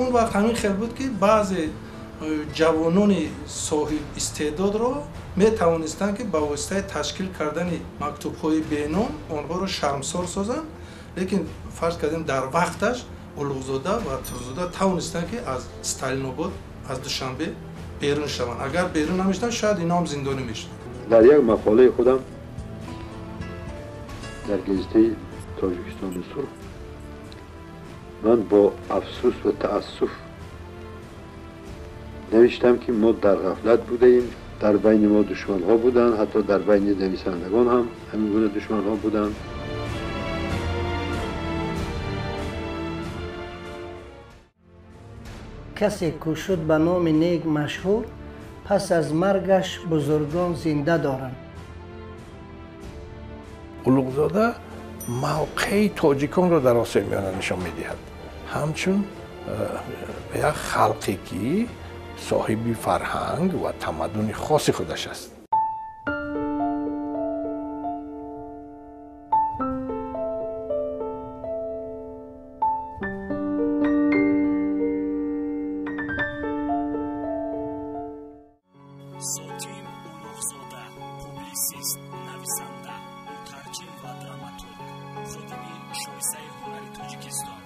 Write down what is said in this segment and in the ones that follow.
Он вақт ҳамин хел буд, ки баъзе ҷавонони соҳиб истеъдодро метавонистанд, ки ба воситаи ташкил кардани мактубҳои беном онҳоро шармсор созанд. Лекин фарз кардем, дар вақташ Улуғзода ва Турсунзода тавонистанд, ки аз Сталинобод, аз Душанбе берун шаванд. Агар берун намешуданд, шояд ино ҳам зиндонӣ мешуданд. Дар як мақолаи худам дар газетаи Тоҷикистони сурх ман бо афсӯс ва таассуф навиштам, ки мо дар ғафлат будаем. Дар байни мо душманҳо буданд, ҳатто дар байни нависандагон ҳам ҳамин гуна душманҳо буданд. Касе ку шуд ба номи нек машҳур, пас аз маргаш бузургон зинда доранд. Улуғзода мавқеи тоҷиконро дар Осиёи Миёна нишон медиҳад, ҳамчун як халқе, ки соҳиби фарҳанг ва тамаддуни хоси худаш аст. Сотим Улуғзода, публисист, нависанда, мутарҷим ва драматург, ходими шоистаи ҳунари Тоҷикистон,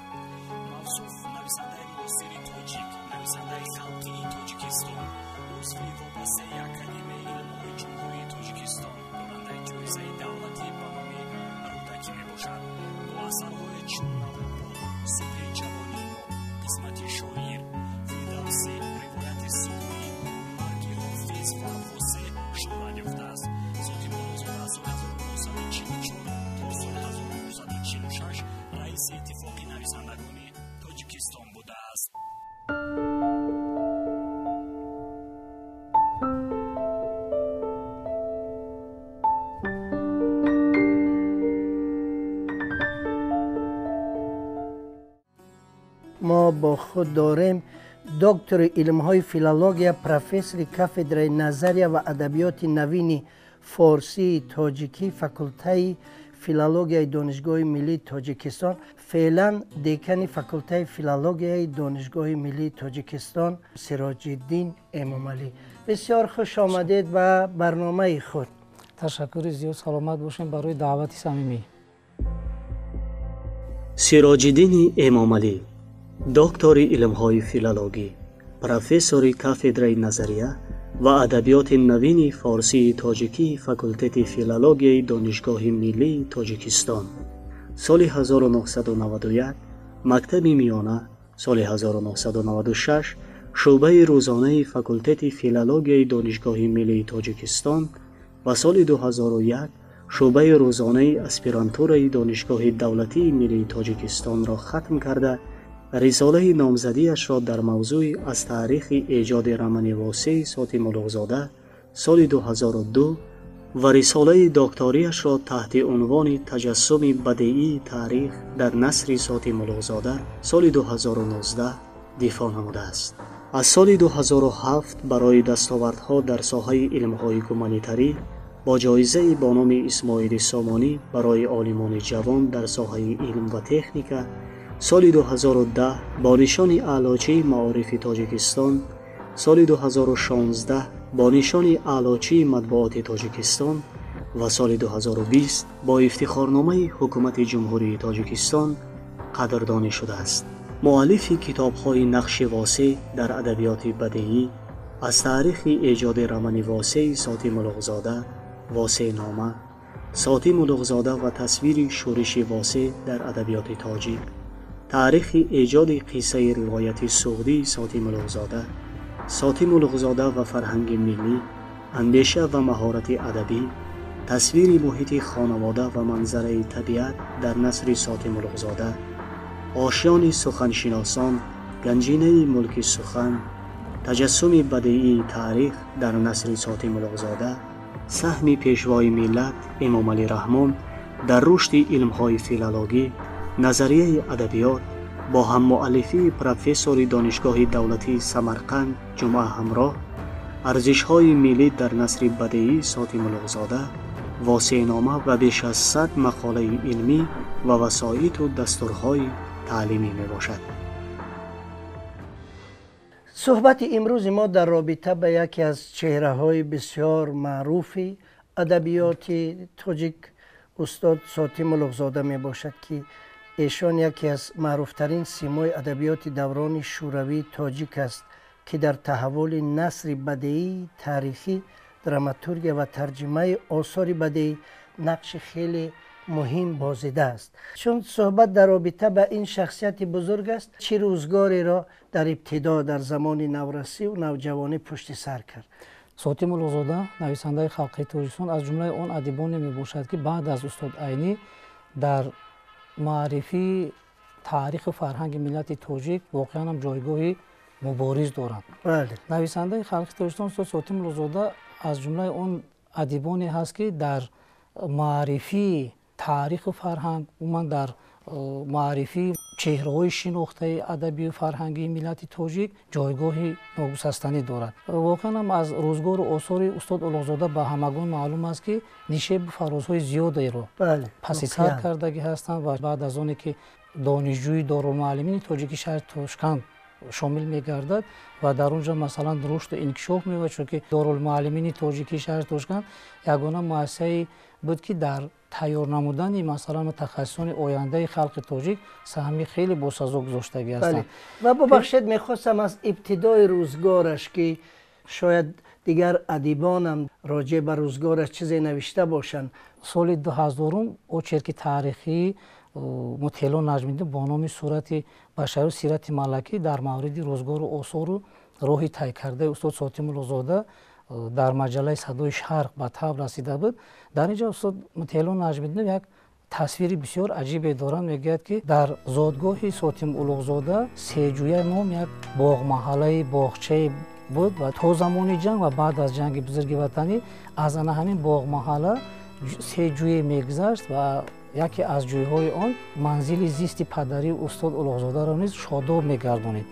мавсуф нависандаи муосири тоҷик, нависандаи халқии Тоҷикистон, узви вобастаи Академияи илмҳои Ҷумҳурии Тоҷикистон, дорандаи ҷоизаи давлатӣ ба номи Рӯдакӣ мебошад. Бо асарҳои чун Навобод, Субҳи ҷавонии мо, Қисмати шоир, Фирдавсӣ, Ривояти суғдӣ, Марги Ҳофиз ва Восеъ шӯҳрат ёфтааст. Сотим Улуғзода аз соли 1944 то соли 1946 раиси Иттифоқи нависандагони Тоҷикистон будааст. Мо бо худ дорем доктори илмҳои филология, профессори кафедраи назария ва адабиёти навини форсии тоҷикӣ факултаи филологияи Донишгоҳи миллии Тоҷикистон, феълан декани факултаи филологияи Донишгоҳи миллии Тоҷикистон Сироҷиддин Эмомалӣ. Бисёр хуш омадед ба барномаи худ. Ташаккури зиёд, саломат бошем барои даъвати самимӣ. Сироҷиддини Эмомалӣ, доктори илмҳои филологӣ, профессори кафедраи назария ва адабиёти навини форсии тоҷикии факултети филологияи Донишгоҳи миллии Тоҷикистон. Соли 1991 мактаби миёна, соли 1996 шӯъбаи рӯзонаи факултети филологияи Донишгоҳи миллии Тоҷикистон ва соли 2001 шӯъбаи рӯзонаи аспирантураи Донишгоҳи давлатии миллии Тоҷикистонро хатм карда, рисолаи номзадиашро дар мавзӯи аз таърихи эҷоди романи Восеи Сотим Улуғзода соли 2002 ва рисолаи докториашро таҳти унвони таҷассуми бадеии таърих дар насри Сотим Улуғзода соли 2019 дифоъ намудааст. Аз соли 2007 барои дастовардҳо дар соҳаи илмҳои гуманитарӣ бо ҷоизаи бо номи Исмоили Сомонӣ барои олимони ҷавон дар соҳаи илм ва техника, соли 2010 бо нишони Аълочии маорифи Тоҷикистон, соли 2016 бо нишони Аълочии матбуоти Тоҷикистон ва соли 2020 бо ифтихорномаи Ҳукумати Ҷумҳурии Тоҷикистон қадрдонӣ шудааст. Муаллифи китобҳои Нақши Восеъ дар адабиёти бадеӣ, Аз таърихи эҷоди романи Восеи Сотим Улуғзода, Восеънома, Сотим Улуғзода ва тасвири шӯриши Восеъ дар адабиёти тоҷик, таърихи эҷоди қиссаи ривояти суғдии Сотим Улуғзода, Сотим Улуғзода ва фарҳанги миллӣ, андеша ва маҳорати адабӣ, тасвири муҳити хонавода ва манзараи табиат дар насри Сотим Улуғзода, Ошёни суханшиносон, Ганҷинаи мулки сухан, таҷассуми бадеии таърих дар насри Сотим Улуғзода, саҳми Пешвои миллат Эмомалӣ Раҳмон дар рушди илмҳои филологӣ, назарияи адабиёт бо ҳаммуаллифии профессори Донишгоҳи давлатии Самарқанд Ҷумъа Ҳамроҳ, арзишҳои миллӣ дар насри бадеии Сотим Улуғзода, Восеънома ва беш аз 100 мақолаи илмӣ ва васоиту дастурҳои таълимӣ мебошад. Суҳбати имрӯзи мо дар робита ба яке аз чеҳраҳои бисёр маъруфи адабиёти тоҷик устод Сотим Улуғзода мебошад, ки эшон яке аз маъруфтарин симои адабиёти даврони шӯравии тоҷик аст, ки дар таҳаввули насри бадеӣ, таърихӣ, драматургия ва тарҷимаи осори бадеӣ нақши хеле муҳим бозидааст. Чун суҳбат дар робита ба ин шахсияти бузург аст, чӣ рӯзгореро дар ибтидо дар замони наврасиву навҷавонӣ пушти сар кард? Сотим Улуғзода нависандаи халқии Тоҷикистон аз ҷумлаи он адибоне мебошад, ки баъд аз устод Айнӣ дар маърифии таъриху фарҳанги миллати тоҷик воқеан ҳам ҷойгоҳи мубориз доранд. Нависандаи халқи Тоҷикистон устод Сотим Улуғзода аз ҷумлаи он адибоне ҳаст, ки дар маърифии таъриху фарҳанг, умуман дар маърифии чеҳраҳои шинохтаи адабию фарҳангии миллати тоҷик ҷойгоҳи ногусастанӣ дорад. Воқеан ҳам аз рӯзгору осори устод Улуғзода ба ҳамагон маълум аст, ки нишебу фарозҳои зиёдеро паси сар кардагӣ ҳастанд ва баъд аз оне ки донишҷӯи дорулмуаллимини тоҷики шаҳри Тошканд шомил мегардад ва дар он ҷо масалан рушду инкишоф меёбад, чунки дорулмуаллимини тоҷикии шаҳри Тошканд ягона муассисае буд, ки дар тайёр намудани масалан мутахассисони ояндаи халқи тоҷик саҳми хеле босазо гузоштагӣ ҳастанд. Ва бубахшед, мехостам аз ибтидои рӯзгораш, ки шояд дигар адибонам роҷеъ ба рӯзгораш чизе навишта бошанд. Соли 2000 очерки таърихии Мутелло Наҷмиддин бо номи сурати башару сирати малакӣ дар мавриди рӯзгору осору роҳи тай кардаи устод Сотим Улуғзода дар маҷаллаи Садои Шарқ ба таб расида буд. Дар ин ҷо устод Мутелло Наҷмиддин як тасвири бисёр аҷибе доранд. Мегӯяд, ки дар зодгоҳи Сотим Улуғзода Сеҷӯя ном як боғмаҳаллаи боғчае буд ва то замони ҷанг ва баъд аз ҷанги бузурги ватанӣ аз ана ҳамин боғмаҳалла се ҷӯе мегузашт ва яке аз ҷӯйҳои он манзили зисти падарии устод Улуғзодаро низ шодоб мегардонид.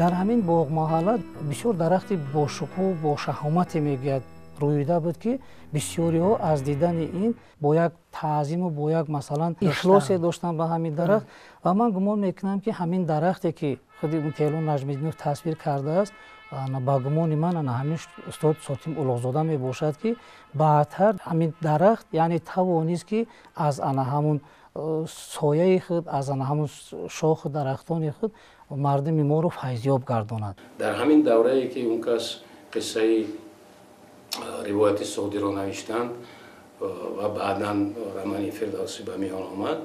Дар ҳамин боғмаҳалла бисёр дарахти бошукӯҳ бошаҳомате мегӯяд рӯида буд, ки бисёриҳо аз дидани ин бо як таъзиму бо як масалан ихлосе доштанд ба ҳамин дарахт. Ва ман гумон мекунам, ки ҳамин дарахте ки худи Мутелло Наҷмиддинов тасвир кардааст, ба гумони ман ана ҳамин устод Сотим Улуғзода мебошад, ки баъдтар ҳамин дарахт яъне тавонист, ки аз ана ҳамун сояи худ, аз ана ҳамун шоху дарахтони худ мардуми моро файзёб гардонад. Дар ҳамин даврае ки он кас қиссаи ривояти Суғдиро навиштанд ва баъдан романи Фирдавсӣ ба миён омад,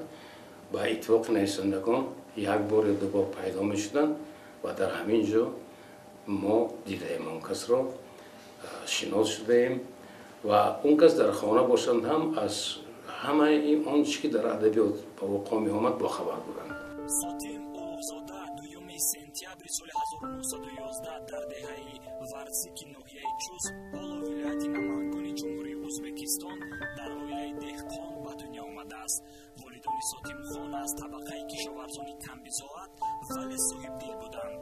ба иттифоқи нависандагон як бор ё ду бор пайдо мешуданд ва дар ҳамин ҷо мо дидаем он касро, шинос шудаем ва он кас дар хона бошанд ҳам аз ҳамаи он чӣ ки дар адабиёт ба вуқӯъ меомад бохабар буданд. Сотим Улуғзода 2 сентябри соли 1911 дар деҳаи Варсики ноҳияи Чус, ҳоло вилояти Намангони Ҷумҳурии Ӯзбекистон дар оилаи деҳқон ба дунё омадааст. Волидони Сотимхон аз табақаи кишоварзони камбизоат, вале соҳибдил буданд.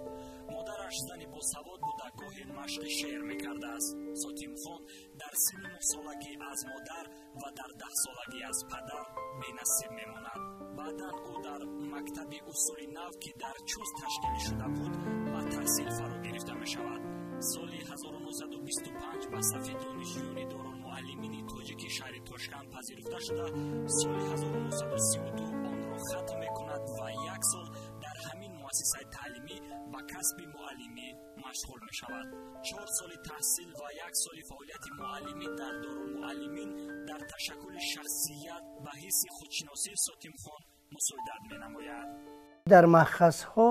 Модараш зани босавод буда, гоҳе машқи шеър мекардааст. Сотимхон дар синни 9солагӣ аз модар ва дар 10солагӣ аз падар бенасиб мемонад. Баъдан ӯ дар мактаби усули нав, ки дар Чус ташкил шуда буд, ба таҳсил фаро гирифта мешавад. Соли 1925 ба сафи донишҷӯёни дорулмуаллимини тоҷики шаҳри Тошканд пазируфта шуда, соли 1932 онро хатм мекунад ва як сол дар ҳамин муассисаи таълимӣ ба касби муаллимӣ машғул мешавад. 4 соли таҳсил ва 1 соли фаъолияти муаллимӣ дар дорулмуаллимин дар ташаккули шахсият ба ҳисси худшиносии Сотимхон мусоидат менамояд. Дар махазҳо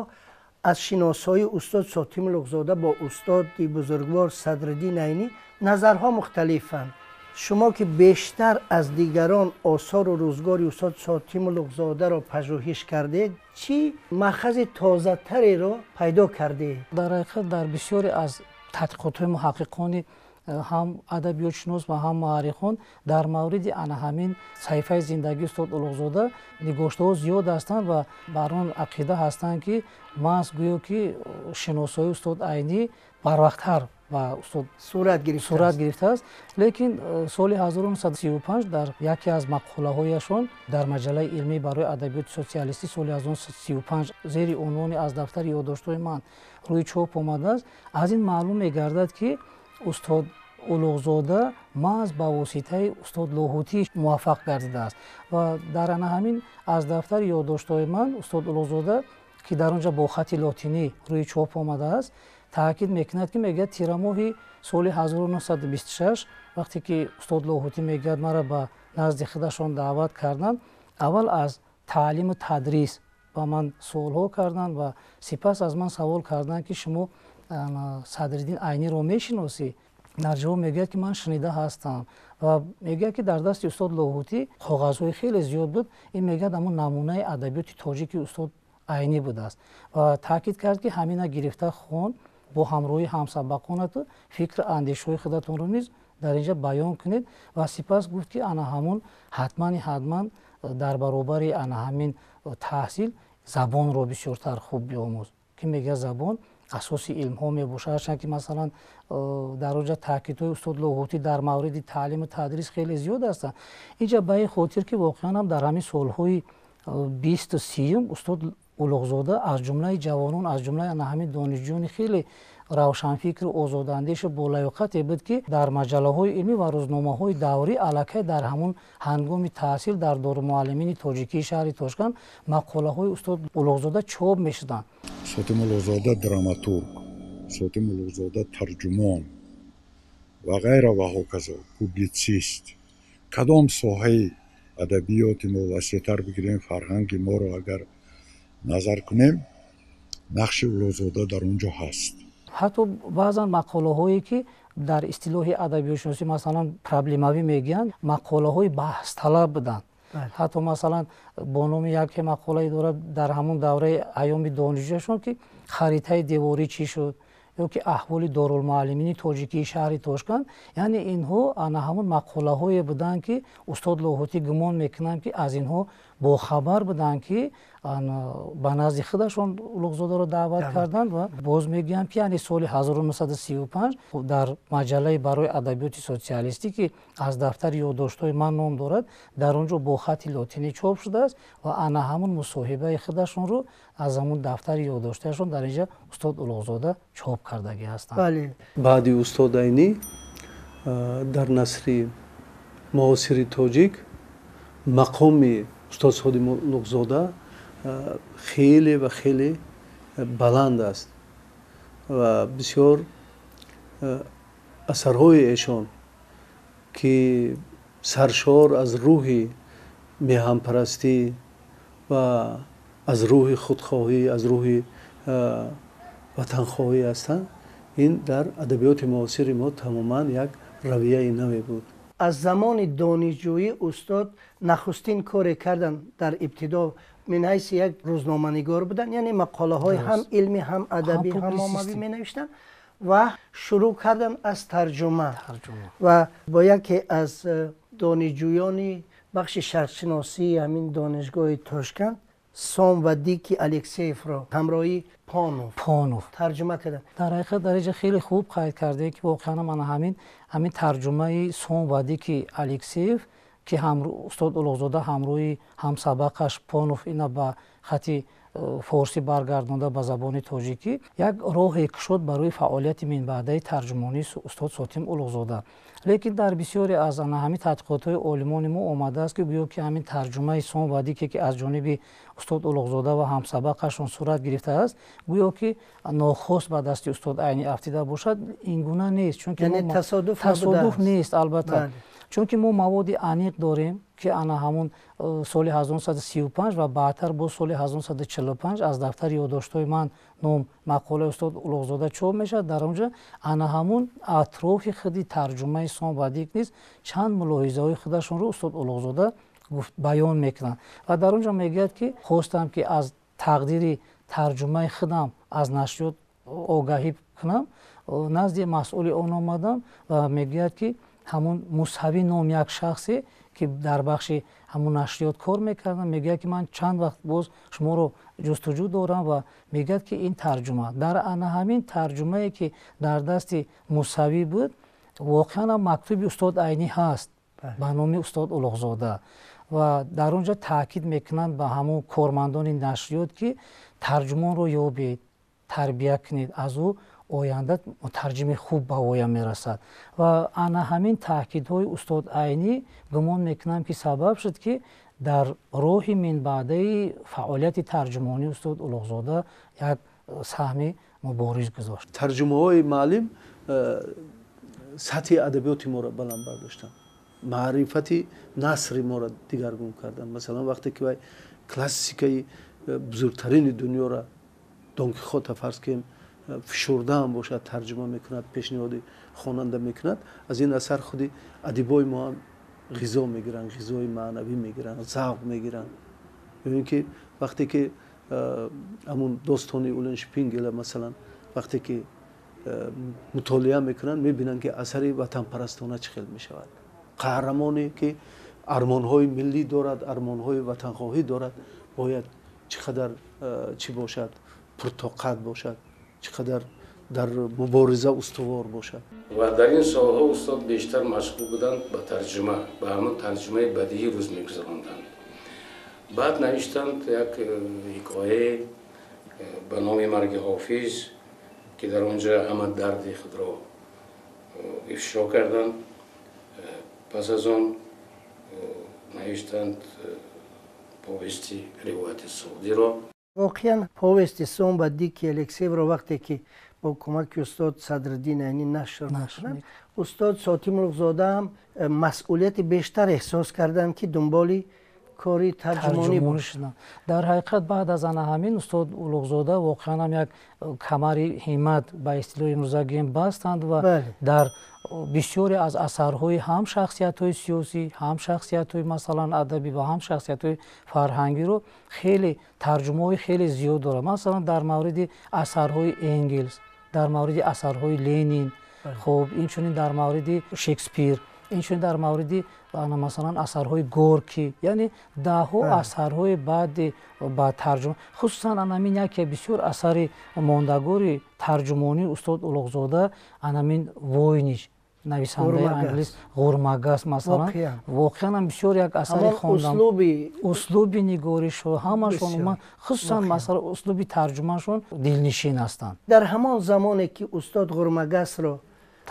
аз шиносоии устод Сотим Улуғзода бо устоди бузургвор Садриддин Айнӣ назарҳо мухталифанд. Шумо ки бештар аз дигарон осору рӯзгори устод Сотим Улуғзодаро пажӯҳиш кардед, чӣ махази тозатареро пайдо кардед? Дар ҳақиқат дар бисёре аз тадқиқотҳои муҳаққиқони ҳам адабиётшинос ва ҳам муаррихон дар мавриди ана ҳамин саҳифаи зиндагии устод Улуғзода нигоштаҳо зиёд ҳастанд ва бар он ақида ҳастанд, ки маҳз гӯё ки шиносоии устод Айнӣ барвақттар ба устод сурат гирифтааст. Лекин соли 1935 дар яке аз мақолаҳояшон дар маҷаллаи илмӣ барои адабиёти социалистӣ соли 1935 зери унвони аз дафтари ёддоштҳои ман рӯи чоп омадааст. Аз ин маълум мегардад, ки устод Улуғзода маҳз ба воситаи устод Лоҳутӣ муваффақ гардидааст ва дар ана ҳамин аз дафтари ёддоштҳои ман устод Улуғзода, ки дар он ҷо бо хати лотинӣ рӯи чоп омадааст, таъкид мекунад, ки мегӯяд тирамоҳи соли 1926 вақте ки устод Лоҳутӣ мегӯяд маро ба назди худашон даъват карданд, аввал аз таълиму тадрис ба ман суолҳо карданд ва сипас аз ман савол карданд, ки шумо Садриддин Айниро мешиносӣ? Дар ҷавоб мегӯяд, ки ман шунида ҳастам ва мегӯяд, ки дар дасти устод Лоҳутӣ коғазҳои хеле зиёд буд. Ин мегӯяд ҳамон намунаи адабиёти тоҷики устод Айнӣ будааст ва таъкид кард, ки ҳамина гирифта хон, бо ҳамроҳии ҳамсабақонату фикру андешҳои худатонро низ дар инҷа баён кунед. Ва сипас гуфт, ки ана ҳамон ҳатмани ҳатман дар баробари ана ҳамин таҳсил забонро бисёртар хуб биомӯз, ки мегӯяд забон асоси илмҳо мебошад. Ҳарчанд ки масалан дар онҷа таъкидҳои устод Лоҳутӣ дар мавриди таълиму тадрис хеле зиёд ҳастанд. Инҷа ба ин хотир, ки воқеан ҳам дар ҳамин солҳои 20-30 устод Улуғзода аз ҷумлаи ҷавонон, аз ҷумлаи ана ҳамин донишҷӯёни хеле равшанфикру озодандешу болаёқате буд, ки дар маҷаллаҳои илмӣ ва рӯзномаҳои даврӣ аллакай дар ҳамон ҳангоми таҳсил дар дорулмуаллимини тоҷикии шаҳри Тошканд мақолаҳои устод Улуғзода чоп мешуданд. Сотим Улуғзода драматург, Сотим Улуғзода тарҷумон ва ғайра ва ҳоказо, публитсист. Кадом соҳаи адабиёти мо васеътар бигирем, фарҳанги моро агар назар кунем, нақши Улуғзода дар он ҷо ҳаст. Ҳатто баъзан мақолаҳое, ки дар истилоҳи адабиётшиносӣ масалан проблемавӣ мегӯянд, мақолаҳои баҳсталаб буданд. Ҳатто масалан бо номи яке мақолае дорад дар ҳамон давраи айёми донишҷӯяшон, ки харитаи деворӣ чӣ шуд ё ки аҳволи дорулмуаллимини тоҷикии шаҳри Тошканд. Яъне инҳо ана ҳамон мақолаҳое буданд, ки устод Лоҳутӣ гумон мекунанд, ки аз инҳо бохабар буданд, ки ба назди худашон Улуғзодаро даъват карданд. Ва боз мегӯям, ки яъне соли 1935 дар маҷаллаи барои адабиёти социалистӣ, ки аз дафтари ёддоштҳои ман ном дорад, дар он ҷо бо хати лотинӣ чоп шудааст ва ана ҳамон мусоҳибаи худашонро аз ҳамон дафтари ёддоштаашон дар инҷа устод Улуғзода чоп кардагӣ ҳастанд. Баъди устод Айнӣ дар насри муосири тоҷик мақоми устод Сотим Улуғзода хеле ва хеле баланд аст ва бисёр асарҳои эшон, ки саршор аз рӯҳи меҳанпарастӣ ва аз рӯҳи худхоҳӣ, аз рӯҳи ватанхоҳӣ ҳастанд, ин дар адабиёти муосири мо тамоман як равияи наве буд. Аз замони донишҷӯӣ устод нахустин коре карданд дар ибтидо мин ҳайси як рӯзноманигор буданд, яъне мақолаҳои ҳам илмӣ, ҳам адабӣ, ҳам оммавӣ менавиштанд ва шурӯъ карданд аз тарҷума ва бо яке аз донишҷӯёни бахши шарқшиносии ҳамин донишгоҳи Тошканд Сом ва Дики Алексеевро ҳамроҳи Панов тарҷума карданд. Дар ҳақиқат дар инҷа хеле хуб қайд кардем, ки воқеан мана ҳамин тарҷумаи Сом ва Дики Алексеев, ки устод Улуғзода ҳамроҳи ҳамсабақаш Панов ина ба хати форсӣ баргардонда ба забони тоҷикӣ, як роҳе кушод барои фаъолияти минбаъдаи тарҷумонии устод Сотим Улуғзода. Лекин дар бисёре аз ана ҳамин тадқиқотҳои олимони мо омадааст, ки гӯё ки ҳамин тарҷумаи Сом ва Дике, ки аз ҷониби устод Улуғзода ва ҳамсабақашон сурат гирифтааст, гӯё ки нохост ба дасти устод Айнӣ афтида бошад. Ин гуна нест, чунки тасодуф нест албатта, чунки мо маводи аниқ дорем, ки ана ҳамон соли 1935 ва баъдтар боз соли 1945 аз дафтари ёддоштҳои ман ном мақолаи устод Улуғзода чоп мешавад. Дар он ҷо ана ҳамон атрофи худи тарҷумаи Сом ва Дик низ чанд мулоҳизаҳои худашонро устод Улуғзода баён мекунанд ва дар он ҷо мегӯяд, ки хостам, ки аз тақдири тарҷумаи худам аз нашриёт огаҳӣ кунам, назди масъули он омадам ва мегӯяд, ки ҳамон Мусавӣ ном як шахсе ки дар бахши ҳамон нашриёт кор мекардам, мегӯяд ки ман чанд вақт боз шуморо ҷустуҷӯ дорам ва мегӯяд ки ин тарҷума дар ана ҳамин тарҷумае ки дар дасти Мусавӣ буд, воқеан ҳам мактуби устод Айнӣ ҳаст ба номи устод Улуғзода ва дар он ҷо таъкид мекунанд ба ҳамон кормандони нашриёт ки тарҷумонро ёбед, тарбия кунед, аз ӯ оянда мутарҷими хуб ба воя мерасад. Ва ана ҳамин таъкидҳои устод Айнӣ гумон мекунам ки сабаб шуд ки дар роҳи минбаъдаи фаъолияти тарҷумонии устод Улуғзода як саҳми мубориз гузошт. Тарҷумаҳои муаллим сатҳи адабиёти моро баланд бардоштанд, маърифати насри моро дигаргун карданд. Масалан, вақте ки вай классикаи бузургтарини дунёро Дон Кихота фарз кунем фишурдаам бошад тарҷума мекунад, пешниҳоди хонанда мекунад, аз ин асар худи адибои мо ҳам ғизо мегиранд, ғизои маънавӣ мегиранд, завқ мегиранд. Ё ин ки вақте ки ҳамун достони Уленшпингела масалан вақте ки мутолиа мекунанд, мебинанд ки асари ватанпарастона чӣ хел мешавад. Қаҳрамоне ки армонҳои миллӣ дорад, армонҳои ватанхоҳӣ дорад, бояд чӣ қадар чӣ бошад, пуртоқат бошад, чӣ қадар дар мубориза устувор бошад. Ва дар ин солҳо устод бештар машғул буданд ба тарҷума, ба ҳамон тарҷумаи бадиӣ рӯз мегузаронданд. Баъд навиштанд як ҳикояе ба номи Марги Ҳофиз, ки дар он ҷо ҳама дарди худро ифшо карданд. Пас аз он навиштанд повести ривояти Суғдиро. Воқеан повести Сом ва Дики Алексеевро вақте ки бо кӯмаки устод Садриддин Айнӣ нашр мекунанд, устод Сотим Улуғзода ҳам масъулияти бештар эҳсос карданд ки дунболи кори тарҷумонӣ бошанд. Дар ҳақиқат баъд аз ана ҳамин устод Улуғзода воқеан ҳам як камари ҳиммат ба истилоҳи имрӯза гӯем бастанд ва дар бисёре аз асарҳои ҳам шахсиятҳои сиёсӣ, ҳам шахсиятҳои масалан адабӣ ва ҳам шахсиятҳои фарҳангиро хеле тарҷумаҳои хеле зиёд дорад. Масалан, дар мавриди асарҳои Энгелс, дар мавриди асарҳои Ленин, хуб инчунин дар мавриди Шекспир, инчунин дар мавриди масалан асарҳои Горкӣ, яъне даҳҳо асарҳои баъди ба тарҷума, хусусан анамин яке бисёр асари мондагори тарҷумонии устод Улуғзода анамин Войнич, нависандаи англис Ғурмагас, масалан воқеан ҳам бисёр як асари хондам. Услуби нигоришу ҳамашон, хусусан масалан услуби тарҷумаашон дилнишин ҳастанд. Дар ҳамон замоне ки устод Ғурмагасро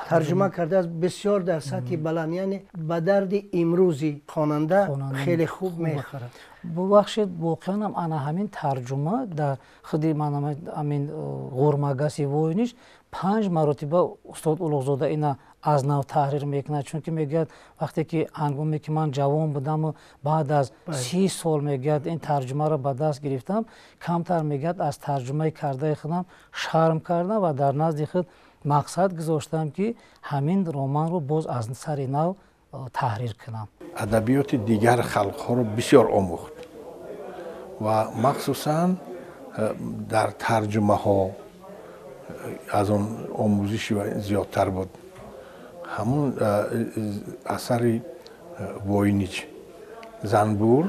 тарҷума кардааст, бисёр дар сатҳи баланд, яъне ба дарди имрӯзи хонанда хеле хуб мехӯрад. Бубахшед, воқеан ҳам ана ҳамин тарҷума дар худи ҳамин Ғурмагаси Войнич 5 маротиба устод Улуғзода ина аз нав таҳрир мекунад, чунки мегӯяд вақте ки ҳангоме ки ман ҷавон будаму баъд аз 30 сол мегӯяд ин тарҷумаро ба даст гирифтам, камтар мегӯяд аз тарҷумаи кардаи худам шарм кардам ва дар назди худ мақсад гузоштам ки ҳамин романро боз аз сари нав таҳрир кунам. Адабиёти дигар халқҳоро бисёр омӯхт ва махсусан дар тарҷумаҳо аз он омӯзиши зиёдтар буд. Ҳамун асари Войнич Занбур,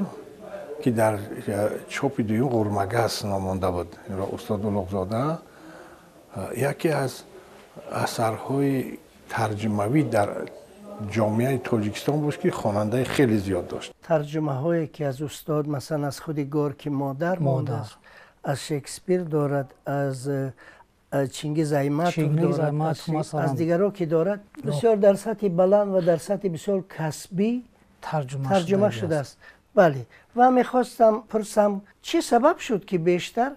ки дар чопи дуюм Ғурмагас номонда буд, инро устод Улуғзода яке аз асарҳои тарҷумавӣ дар ҷомеаи Тоҷикистон буд, ки хонандаи хеле зиёд дошт. Тарҷумаҳое ки аз устод, масалан аз худи Горки Модар мондааст, аз Шекспир дорад, аз Чингиз Айтматов дорад, аз дигарҳо ки дорад, бисёр дар сатҳи баланд ва дар сатҳи бисёр касбӣ тарҷума шудааст. Бале, ва мехостам пурсам, чӣ сабаб шуд ки бештар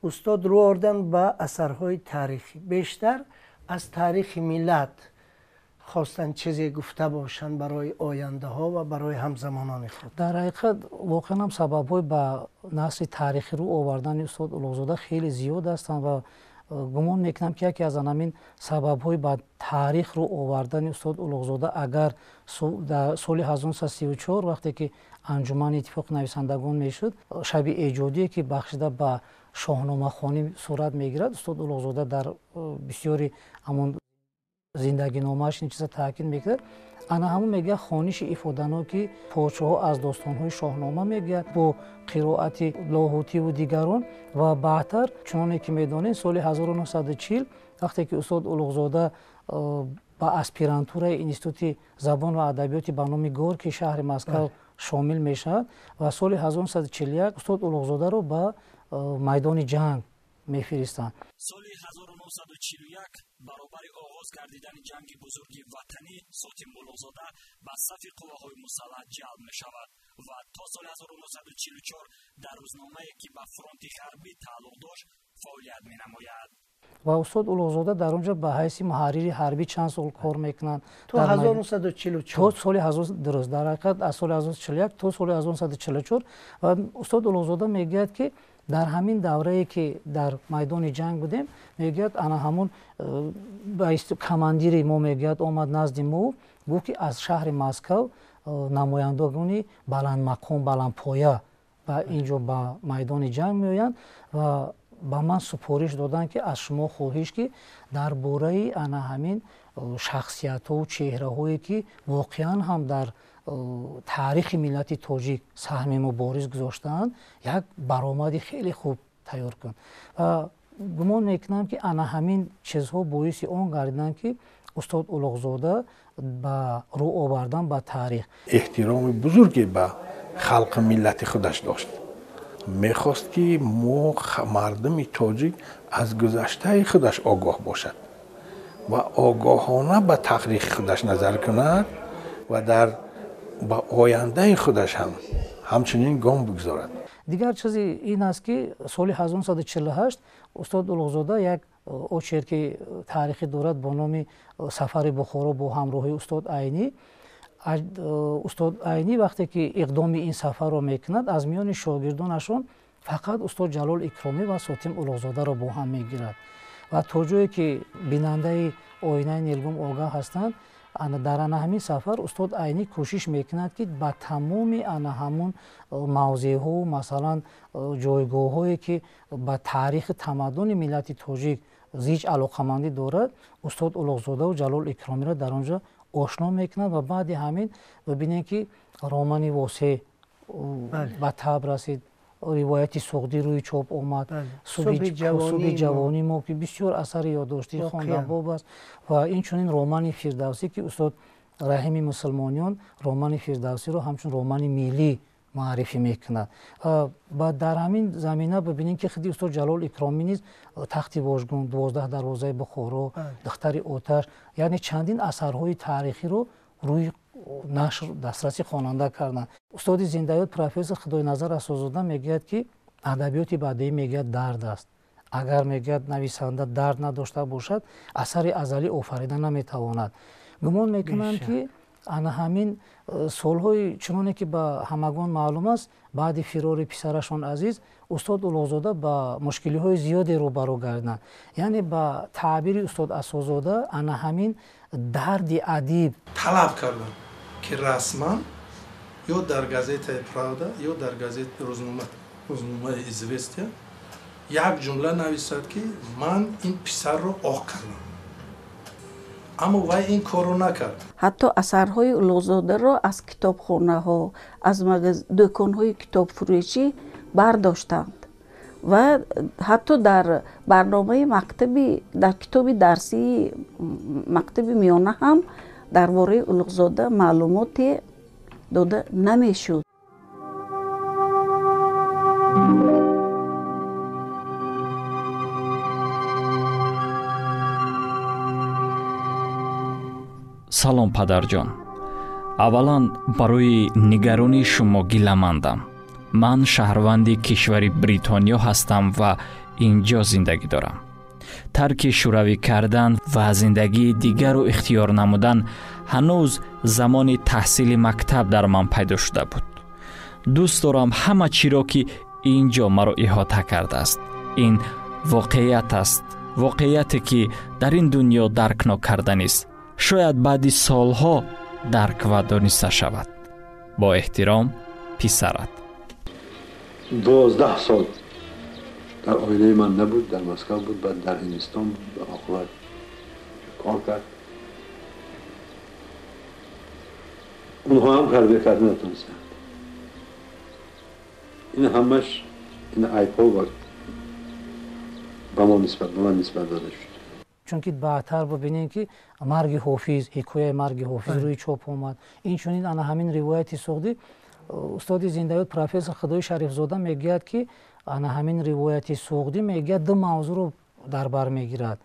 устод рӯ овардан ба асарҳои таърихӣ, бештар аз таърихи миллат хостанд чизе гуфта бошанд барои ояндаҳо ва барои ҳамзамонони худ? Дар ҳақиқат воқеан ҳам сабабҳои ба насли таърихӣ рӯ овардани устод Улуғзода хеле зиёд ҳастанд ва гумон мекунам ки яке аз ҳамин сабабҳои ба таърих рӯ овардани устод Улуғзода, агар дар соли 1934 вақте ки Анҷумани иттифоқи нависандагон мешуд, шаби эҷодие ки бахшида ба шоҳномахонӣ сурат мегирад, устод Улуғзода дар бисёри ҳамон Зиндагиномааш ин чиза таъкид мекунад. Ана ҳамун мегӯяд хониши ифоданоки подшоҳо аз достонҳои Шоҳнома мегӯяд бо қироати Лоҳутиву дигарон. Ва баъдтар, чуноне ки медонед, соли 1940 вақте ки устод Улуғзода ба аспирантураи Институти забон ва адабиёти ба номи Горки шаҳри Москав шомил мешавад ва соли 1941 устод Улуғзодаро ба майдони ҷанг мефиристанд. Соли 1941 баробари оғоз гардидани ҷанги бузурги ватанӣ Сотим Улуғзода ба сафи қувваҳои мусаллаҳ ҷалб мешавад ва то соли 1944 дар рӯзномае, ки ба фронти ғарбӣ тааллуқ дошт, фаъолият менамояд. Ва устод Улуғзода дар он ҷо ба ҳайси муҳаррири ҳарбӣ чанд сол кор мекунанд. То 1944. То соли дуруст, дар ҳақиқат аз соли 1941 то соли 1944. Ва устод Улуғзода мегӯяд, ки дар ҳамин даврае, ки дар майдони ҷанг будем, мегӯяд ана ҳамун командири мо мегӯяд омад назди мо, гуфт, ки аз шаҳри Москав намояндагони баландмақом, баландпоя ба ин ҷо ба майдони ҷанг меоянд ва ба ман супориш доданд, ки аз шумо хоҳиш, ки дар бораи ана ҳамин шахсиятҳову чеҳраҳое, ки воқеан ҳам дар таърихи миллати тоҷик саҳми мубориз гузоштаанд, як баромади хеле хуб тайёр кун. Ва гумон мекунам, ки ана ҳамин чизҳо боиси он гардиданд, ки устод Улуғзода ба рӯ овардан ба таърих эҳтироми бузурге ба халқи миллати худаш дошт. Мехост, ки мо мардуми тоҷик аз гузаштаи худаш огоҳ бошад ва огоҳона ба таърихи худаш назар кунад ва дар ба ояндаи худаш ҳам ҳамчунин гом бигзорад. Дигар чизи ин аст, ки соли 1948 устод Улуғзода як очерки таърихӣ дорад бо номи «Сафари Бухоро» бо ҳамроҳии устод Айнӣ. Устод Айнӣ вақте ки иқдоми ин сафарро мекунад, аз миёни шогирдонашон фақат устод Ҷалол Икромӣ ва Сотим Улуғзодаро бо ҳам мегирад. Ва то ҷое ки бинандаи оинаи нилгум огаҳ ҳастанд, дар ана ҳамин сафар устод Айнӣ кӯшиш мекунад, ки ба тамоми ана ҳамун мавзеъҳо, масалан ҷойгоҳҳое, ки ба таърихи тамаддуни миллати тоҷик зич алоқамандӣ дорад, устод Улуғзодаву Ҷалол Икромиро дар он ҷо ошно мекунад. Ва баъди ҳамин бибинем, ки романи Восеъ ба таб расид, ривояти Суғдӣ рӯи чоп омад, «Субҳи ҷавонӣ мо», ки бисёр асари ёддоштии хонданбоб аст, ва инчунин романи Фирдавсӣ, ки устод Раҳими Мусулмониён романи Фирдавсиро ҳамчун романи миллӣ маърифӣ мекунад. Ва дар ҳамин замина бибинем, ки худи устод Ҷалол Икромӣ низ «Тахти вожгун», «12 дарвозаи Бухоро», «Духтари оташ», яъне чандин асарҳои таърихиро рӯи нашр дастраси хонанда карданд. Устоди зиндаёд профессор Худойназар Расулзода мегӯяд, ки адабиёти бадеӣ, мегӯяд, дард аст. Агар, мегӯяд, нависанда дард надошта бошад, асари азалӣ офарида наметавонад. Гумон мекунам, ки ана ҳамин солҳои, чуноне ки ба ҳамагон маълум аст, баъди фирори писарашон Азиз устод Улуғзода ба мушкилиҳои зиёде рӯбарӯ гардиданд. Яъне ба таъбири устод Асозода, ана ҳамин дарди адиб талаб кардам, ки расман ё дар газетаи «Правда», ё дар газета рӯзномаи «Известия» як ҷумла нависад, ки ман ин писарро оқ кардам. Аммо вай ин корро накард. Ҳатто асарҳои Улуғзодаро аз китобхонаҳо, аз дӯконҳои китобфурӯшӣ бардоштанд ва ҳатто дар барномаи мактаби, дар китоби дарсии мактаби миёна ҳам дар бораи Улуғзода маълумоте дода намешуд. Салом, падарҷон. Аввалан, барои нигаронии шумо гиламандам. Ман шаҳрванди кишвари Бритониё ҳастам ва ин ҷо зиндагӣ дорам. Тарки шӯравӣ кардан ва зиндагии дигарро ихтиёр намудан ҳанӯз замони таҳсили мактаб дар ман пайдо шуда буд. Дӯст дорам ҳама чиро, ки ин ҷо маро иҳота кардааст. Ин воқеият аст, воқеияте, ки дар ин дунё дарк нокарданист, шояд баъди солҳо дарк ва дониста шавад. Бо эҳтиром, писарат. 12 сол дар оилаи ман набуд, дар Москав буд, баъд дар Ҳиндистон буд, ба оқибат кор кард. Онҳо ҳам тарбия карда натонистанд. Ин ҳамаш ин айбҳо ба мо нисбат, ба ман нисбат дода шуд. Чунки баъдтар бибинем, ки марги Ҳофиз, ҳикояи марги Ҳофиз рӯи чоп омад. Инчунин ана ҳамин ривояти суғдӣ, устоди зиндаёд профессор Худои Шарифзода мегӯяд, ки ана ҳамин ривояти суғдӣ, мегӯяд, ду мавзӯъро дар бар мегирад: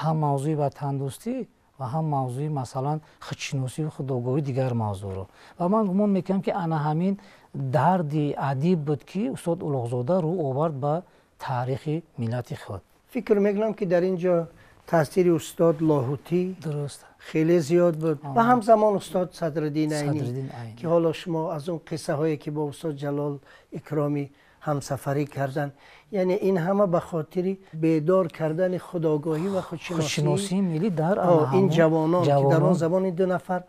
ҳам мавзӯи ватандӯстӣ ва ҳам мавзӯи, масалан, худшиносию худогоҳӣ, дигар мавзӯъро. Ва ман гумон мекунам, ки ана ҳамин дарди адиб буд, ки устод Улуғзода рӯ овард ба таърихи миллати худ. Фикр мекунам, ки дар ин ҷо таъсири устод Лоҳутӣ хеле зиёд буд ва ҳамзамон устод Садриддин Айнӣ, ки ҳоло шумо аз он қиссаҳое, ки бо устод Ҷалол Икромӣ ҳамсафарӣ карданд, яъне ин ҳама ба хотири бедор кардани худогоҳӣ ва худшиносии миллӣ дар ин ҷавонон, ки дар он замон ин ду нафар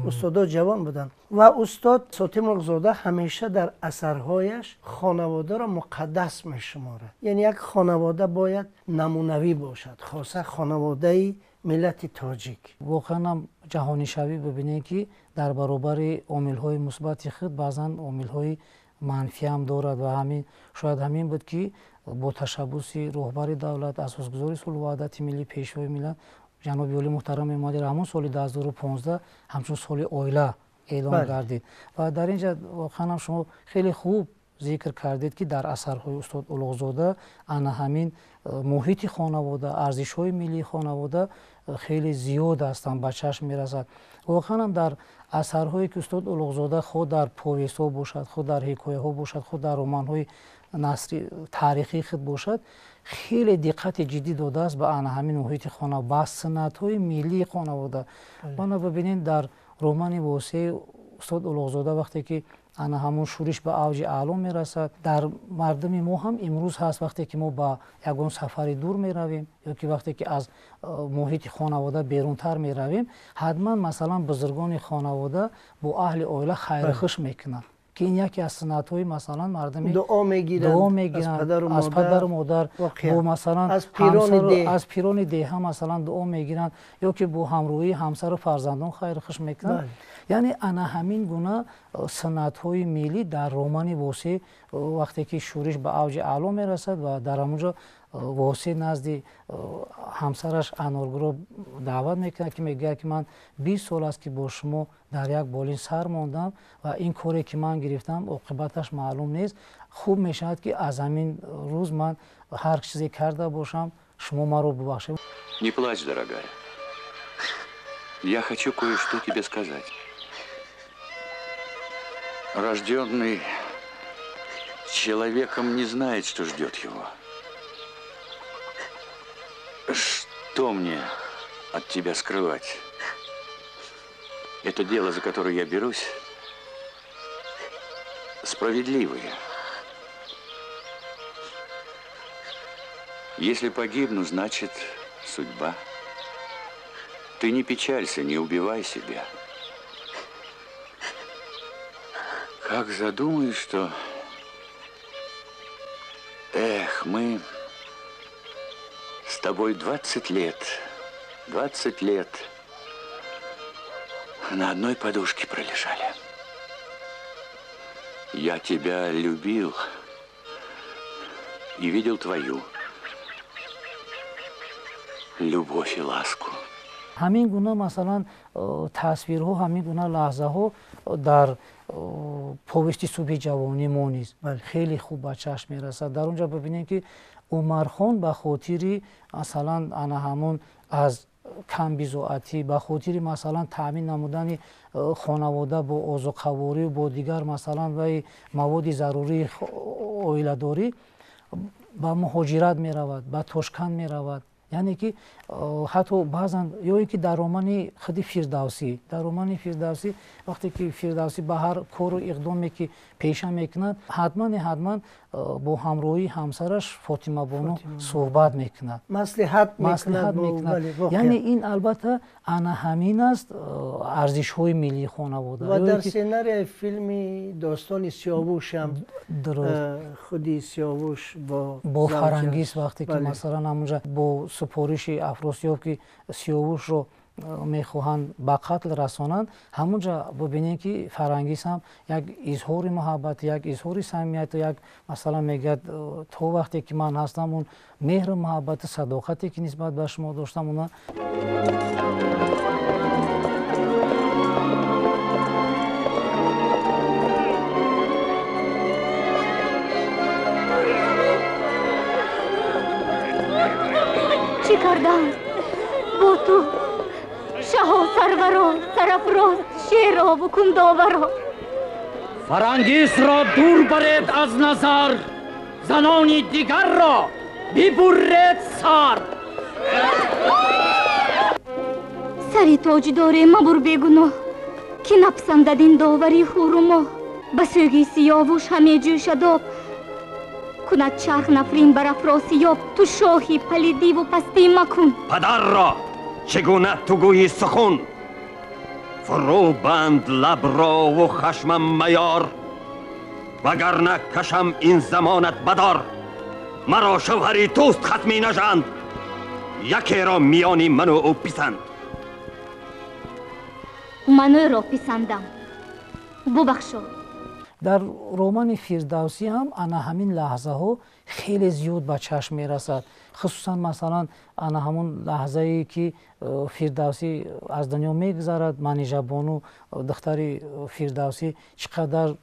устодо ҷавон буданд. Ва устод Сотим Улуғзода ҳамеша дар асарҳояш хонаводаро муқаддас мешуморад. Яъне як хонавода бояд намунавӣ бошад, хоса хонаводаи миллати тоҷик. Воқеан ҳам ҷаҳонишавӣ, бибинед, ки дар баробари омилҳои мусбати худ баъзан омилҳои манфӣ ҳам дорад. Ва ҳамин шояд ҳамин буд, ки бо ташаббуси роҳбари давлат, асосгузори сулҳу ваҳдати миллӣ, пешвои миллат, ҷаноби олӣ муҳтарам Эмомалӣ Раҳмон, соли 2015 ҳамчун соли оила эълон гардид. Ва дар ин ҷа воқеан ҳам шумо хеле хуб зикр кардед, ки дар асарҳои устод Улуғзода ана ҳамин муҳити хонавода, арзишҳои миллии хонавода хеле зиёд ҳастанд, ба чашм мерасад. Воқеан ҳам дар асарҳое, ки устод Улуғзода худ дар повестҳо бошад, худ дар ҳикояҳо бошад, худ дар романҳои насри таърихии худ бошад, хеле диққати ҷиддӣ додааст ба ана ҳамин муҳити хона, ба суннатҳои миллии хонавода. Мана бибинед, дар романи Восеи устод Улуғзода вақте ки ана ҳамон шӯриш ба авҷи аъло мерасад, дар мардуми мо ҳам имрӯз ҳаст, вақте ки мо ба ягон сафари дур меравем ё ки вақте ки аз муҳити хонавода берунтар меравем, ҳатман, масалан, бузургони хонавода бо аҳли оила хайрухуш мекунанд, ки ин яке аз суннатҳои, масалан, мардуми дуо мегиранд аз падару модар, бо, масалан, аз пирони деҳа, масалан, дуо мегиранд ё ки бо ҳамроҳии ҳамсару фарзандон хайрухуш мекунанд. Яъне ана ҳамин гуна суннатҳои миллӣ дар романи Восеъ, вақте ки шӯриш ба авҷи аъло мерасад ва дар ҳамон ҷо Восеъ назди ҳамсараш Аноргулро даъват мекунад, ки мегӯяд, ки ман 20 сол аст, ки бо шумо дар як болин сар мондам ва ин коре, ки ман гирифтам, оқибаташ маълум нест. Хуб мешавад, ки аз ҳамин рӯз ман ҳар чизе карда бошам, шумо маро бубахшед. Не плачь, дорогая. Я хочу кое-что тебе сказать. Рожденный человеком не знает, что ждет его. Что мне от тебя скрывать? Это дело, за которое я берусь, справедливое. Если погибну, значит, судьба. Ты не печалься, не убивай себя. Как задумаешь, что... Эх, мы с тобой 20 лет, 20 лет на одной подушке пролежали. Я тебя любил и видел твою любовь и ласку. Ҳамин гуна, масалан, тасвирҳо, ҳамин гуна лаҳзаҳо дар повести Субҳи ҷавонӣ мо низ хеле хуб ба чашм мерасад. Дар он ҷо бибинем, ки Умархон ба хотири, масалан, ана ҳамон аз камбизоатӣ, ба хотири, масалан, таъмин намудани хонавода бо озуқаворӣ, бо дигар, масалан, ваи маводи зарурии оиладорӣ ба муҳоҷират меравад, ба Тошканд меравад. Яъне ки ҳатто баъзан ё ин ки дар романи худи Фирдавсӣ, дар романи Фирдавсӣ, вақте ки Фирдавсӣ ба ҳар кору иқдоме, ки пеша мекунад, ҳатман ҳатман бо ҳамроҳии ҳамсараш Фотимабону суҳбат мекунад, маслиҳат мекунад. Яъне ин албатта ана ҳамин аст арзишҳои миллии хонавода. Ва дар сценарияи филми достони Сиёвушам худи Сиёвуш бо Фарангис, вақте ки, масалан, ҳамонҷа бо супориши Афросиёб, ки Сиёвушро мехоҳанд ба қатл расонанд, ҳамунҷа бубинем, ки Фарангис ҳам як изҳори муҳаббат, як изҳори самимият, як масалан мегӯяд, то вақте ки ман ҳастам, он меҳру муҳаббату садоқате ки нисбат ба шумо доштам, она чӣ кардам бо ту, шаҳо, сарваро, сарафроз, шерову кундоваро? Фарангисро дур баред аз назар, занони дигарро бибурред сар. Сари тоҷдоре мабур бегуноҳ, ки напасандад ин довари ҳуру моҳ. Ба сӯги сиёвуш ҳаме ҷӯшад об, кунад чарх нафрин бар Афросиёб. Ту шоҳи палидиву пастӣ макун. Падарро чӣ гуна ту гӯйӣ сухун? Фурӯ банд лаброву хашмам маёр, вагарна кашам ин замонат бадор. Маро шавҳари туст хасми нажанд, якеро миёни ману ӯ писанд. Ман ӯро писандам, бубахшо. Дар романи Фирдавсӣ ҳам ана ҳамин лаҳзаҳо хеле зиёд ба чашм мерасад. Хусусан масалан ана ҳамон лаҳзае ки Фирдавсӣ аз дунё мегузарад, Манижабону духтари Фирдавсӣ чӣ қадар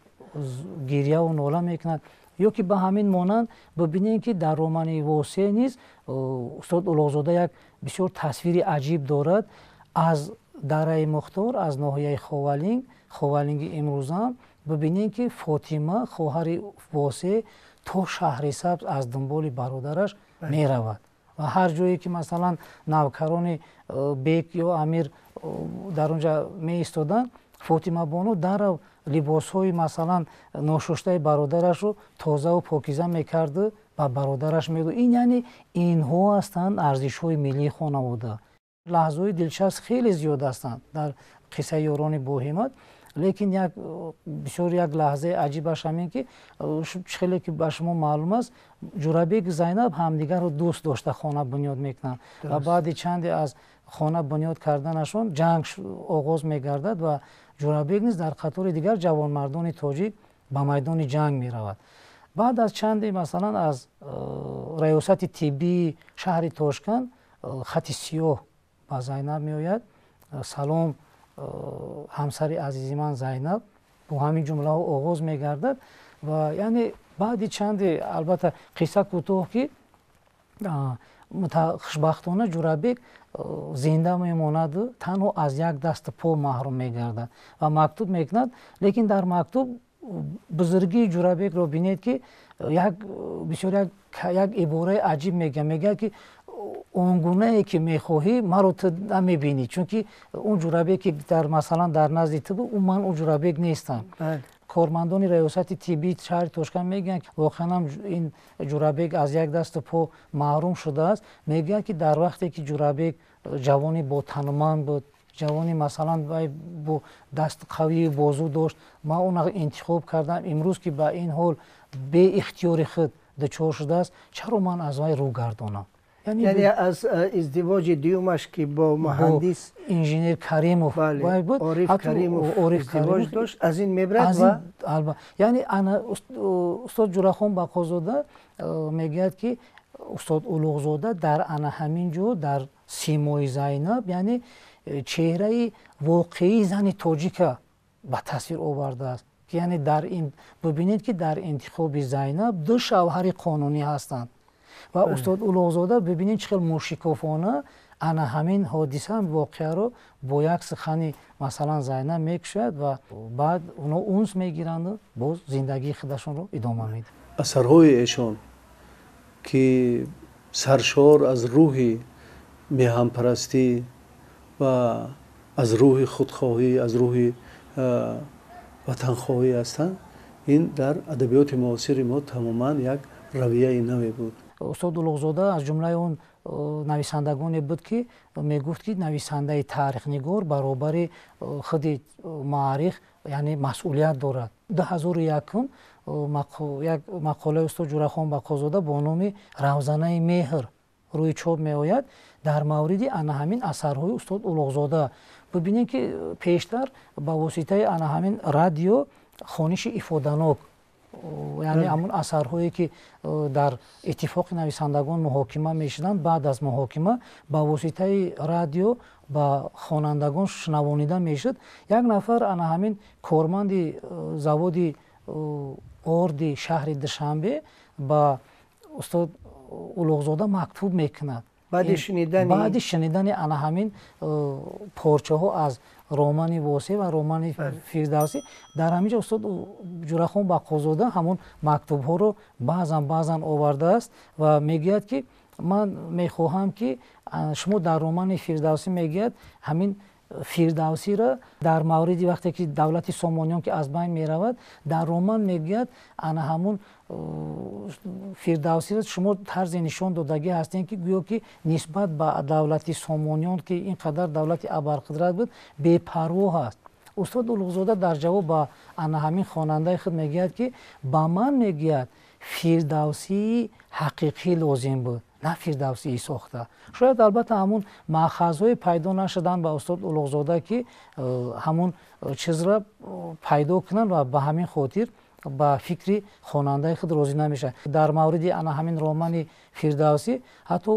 гирьяву нола мекунад. Ё ки ба ҳамин монанд бибинем, ки дар романи Восеъ низ устод Улуғзода як бисёр тасвири аҷиб дорад аз дараи Мухтор, аз ноҳияи Ховалинг, Ховалинги имрӯза. Бибинем, ки Фотима, хоҳари Восеъ, то шаҳри Сабз аз дунболи бародараш меравад ва ҳар ҷое ки масалан навкарони бек ё амир дар он ҷа меистоданд, Фотимабону дарав либосҳои масалан ношуштаи бародарашро тозаву покиза мекарду ба бародараш медод. Ин яъне инҳо ҳастанд арзишҳои миллии хонавода. Лаҳзаҳои дилчасп хеле зиёд ҳастанд дар қиссаи ёрони боҳимат, лекин як бисёр як лаҳзаи аҷибаш ҳамин ки хеле ки ба шумо маълум аст, Ҷурабек Зайнаб ҳамдигарро дӯст дошта хона бунёд мекунанд ва баъди чанде аз хона бунёд карданашон ҷанг оғоз мегардад ва Ҷурабек низ дар қатори дигар ҷавонмардони тоҷик ба майдони ҷанг меравад. Баъд аз чанде масалан аз раёсати тиббии шаҳри Тошканд хати сиёҳ ба Зайнаб меояд: салом, ҳамсари азизи ман Зайнаб. Бо ҳамин ҷумлаҳо оғоз мегардад ва яъне баъди чанде, албатта қисса кӯтоҳ, ки хушбахтона Ҷурабек зинда мемонаду танҳо аз як дасту по маҳрум мегардад ва мактуб мекунад. Лекин дар мактуб бузургии Ҷурабекро бинед, ки як бисёр як ибораи аҷиб мегӯяд. Мегӯяд, ки он гунае ки мехоҳӣ маро ту намебинӣ, чунки он Ҷурабек ки дар масалан дар назди ту буд, ман он Ҷурабек нестам. Кормандони раёсати тиббии шаҳри Тошканд мегӯянд, воқеан ҳам ин Ҷурабек аз як дасту по маҳрум шудааст. Мегӯянд, ки дар вақте ки Ҷурабек ҷавони ботануманд буд, ҷавони масалан вай бо даст қавии бозу дошт, ман онро интихоб кардам. Имрӯз ки ба ин ҳол беихтиёри худ дучор шудааст, чаро ман аз вай рӯ гардонам? Яъне аз издивоҷи дуюмаш, ки бо муҳандис инженер Каримов буд, Ориф Каримов издивоҷ дошт, аз ин мебарад ва яъне ана устод Ҷурахон Бақозода мегӯяд, ки устод Улуғзода дар ана ҳамин ҷо дар симои Зайнаб, яъне чеҳраи воқеии зани тоҷика ба тасвир овардааст, ки яъне дар ин бибинед, ки дар интихоби Зайнаб ду шавҳари қонунӣ ҳастанд ва устод Улуғзода бибинед, чӣ хел мушикофона ана ҳамин ҳодиса, воқеаро бо як сухани масалан Зайнаб мекушояд ва баъд оно унс мегиранду боз зиндагии худашонро идома медиҳанд. Асарҳои эшон, ки саршор аз рӯҳи меҳанпарастӣ ва аз рӯҳи худхоҳӣ, аз рӯҳи ватанхоҳӣ ҳастанд, ин дар адабиёти муосири мо тамоман як равияи наве буд. Устод Улуғзода аз ҷумлаи он нависандагоне буд, ки мегуфт, ки нависандаи таърихнигор баробари худи маърих яъне масъулият дорад. 2001 як мақолаи устод Ҷурахон Бақозода бо номи Равзанаи меҳр рӯи чоп меояд дар мавриди ана ҳамин асарҳои устод Улуғзода. Бибинем, ки пештар ба воситаи ана ҳамин радио хониши ифоданок, яъне ҳамун асарҳое, ки дар иттифоқи нависандагон муҳокима мешуданд, баъд аз муҳокима ба воситаи радио ба хонандагон шунавонида мешуд. Як нафар ана ҳамин корманди заводи орди шаҳри Душанбе ба устод Улуғзода мактуб мекунад. Баъди шунидани ана ҳамин порчаҳо аз романи Восеъ ва романи Фирдавсӣ. Дар ҳамин ҷо устод Ҷурахон Бақозода ҳамон мактубҳоро баъзан баъзан овардааст ва мегӯяд, ки ман мехоҳам, ки шумо дар романи Фирдавсӣ, мегӯяд, ҳамин Фирдавсиро дар мавриди вақте ки давлати Сомониён ки аз байн меравад, дар роман, мегӯяд, ана ҳамун Фирдавсиро шумо тарзе нишон додагӣ ҳастем, ки гӯё ки нисбат ба давлати Сомониён, ки ин қадар давлати абарқудрат буд, бепарво ҳаст. Устод Улуғзода дар ҷавоб ба ана ҳамин хонандаи худ мегӯяд, ки ба ман, мегӯяд, Фирдавсии ҳақиқӣ лозим буд, на Фирдавсии сохта. Шояд, албатта, ҳамун маъхазҳое пайдо нашуданд ба устод Улуғзода, ки ҳамун чизро пайдо кунанд ва ба ҳамин хотир ба фикри хонандаи худ розӣ намешавад. Дар мавриди ана ҳамин романи Фирдавсӣ ҳатто